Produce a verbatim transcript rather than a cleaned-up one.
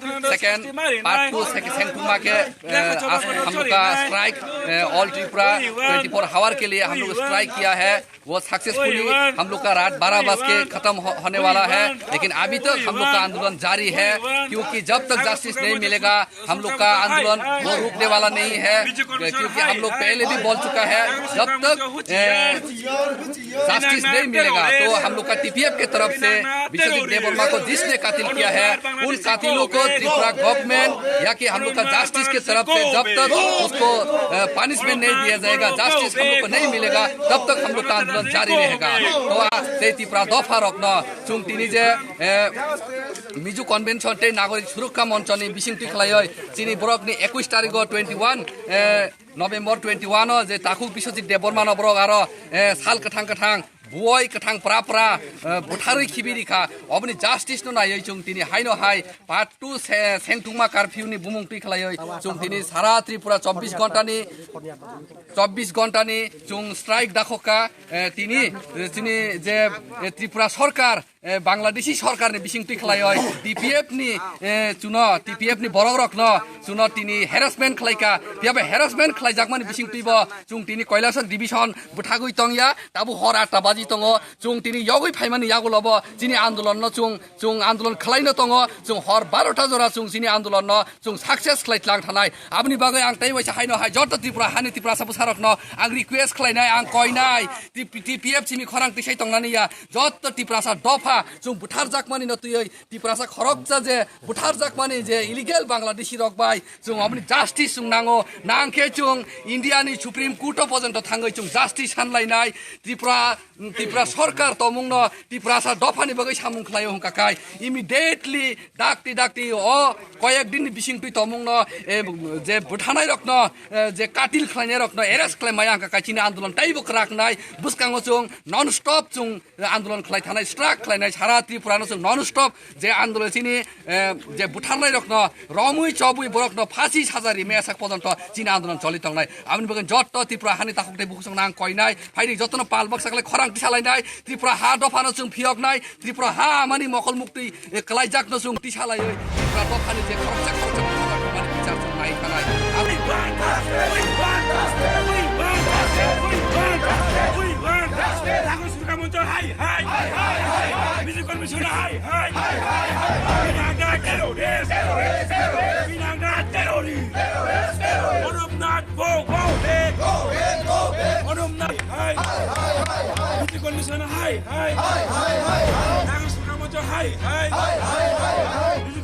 Second part two second थुमा के, अ, आज हम लोग का स्ट्राइक, अ, ऑल त्रिपुरा ट्वेंटी फ़ोर आवर के लिए हम लोग स्ट्राइक किया है। वो सक्सेसफुली हम लोग का रात बारह बज के खत्म हो, होने वाला है, लेकिन अभी तक हम लोग का आंदोलन जारी है, क्योंकि जब तक जस्टिस नहीं मिलेगा हम लोग का आंदोलन वो रुकने वाला नहीं है, क्योंकि हम लोग पहले भी बोल चुका है, जब तक, ए, जस्टिस नहीं मिलेगा तो हम लोग का टीपीएफ के तरफ से विश्वजीत देववर्मा को जिसने कातिल किया है, उन कातिलों को त्रिपुरा गवर्नमेंट या कि हम लोग का जस्टिस की तरफ से जब तक उसको, अ, पनिशमेंट नहीं दिया जाएगा, जस्टिस हम लोग को नहीं मिलेगा, तब तक हम लोग का आंदोलन जारी रहेगा। तो आ, tei Tipra dopha rokno chwng tini je, e, Mizo Convention tei Nagorik Surokha Monchoni bising twi khlaioi chini borokni ekush tarikgo twenty one, e, November twenty one o je takhuk Biswajit Debbarma no borok aro, eh, sal kwthang kwthang, buoi kwthang pra pra, eh, butharwi khibi rikha, oboni justice no naiwi chwng tini haino hai part two se-, sengthungma curfew ni bumung twi khlaiwi chwng tini sara Tripura chobbish ghonta ni, chobbish ghonta ni chwng strike dakhokha, eh, tini, eh, chini je, eh, Tripura sorkar, eh, Bangladeshi sorkar ni bising twi khlaiwi T P F ni, eh, chuno, T P F ni borok rokno chuno tini harassment khlaikha, phiya bai harassment khlaijakmani bising twi bo chwng tini Kailasahar division bwthagwi tongya, tabuk hor atta baji tongo, chwng tini yogwi phaimani yagulo bo chini andolon no chwng, chwng andolon khlaino tongo, chwng hor barota jora chwng chini andolon no chwng success khlai tlang thanai. Aboni bagwi ang tei waisa haino hai joto Tripura hani Tiprasa bwsarokno ang request khlainai, ang koinai, T P F chini khorang tisai tongnani ya, joto Tiprasa dopha chwng butharjakmani no twiwi Tiprasa khoroksa je butharjakmani je illegal Bangladeshi rok bai chwng oboni justice chwng nango, nangkhe chwng India ni Supreme Court o porjonto thangwi chwng justice sanlainai. Tripura, Tripura sorkar tomungno Tiprasa dophani bagwi samung khlaio hwnkha khai immediately dakti dakti o koyek din ni bising twi tomungno, eh, je buthanai rokno, eh, je katil khlainai rokno arrest khlai maya hwnkha khai chini andolon teibo kwrak nai. Bwskango chwng non stop chwng andolon khlai thanai, strike khlainai, sara Tripura no chwng non stop je andolon chini, eh, je butharnai rokno romwi chobwi borokno phasi saja rimaya sak porjonto chini andolon choli tongnai. Aboni bagwi joto Tripura hani takhuk tei bukhuk chwng nang koinai, phaidi jotono pal baksa khlai khorang tisalainai, Tripura ha dophano chwng phiyoknai, Tripura ha mani mokol muktwi, eh, kwlaijakno chwng tisalaiwi Tripura dophani je khoroksa khoroksa butharjakmani bichar chwng nai thanai. Aboni We want justice! We want justice! We want justice! We want justice! We want justice! Raghu Surka Mancha, hai, hai! Hai, hai, hai, hai! Music Commission, hai, hai! Hai, hai, hai, hai! Pinangda terrorist! Terrorist! Terrorist! Pinangda terrorist! Terrorist! Terrorist! Odobnath, go, go back! Go back! Go back! Odobnath, hai! Hai, hai, hai, hai! Music Commission, hai, hai! Hai, hai, hai, hai! Raghu Surka Mancha, hai, hai! Hai, hai, hai, hai!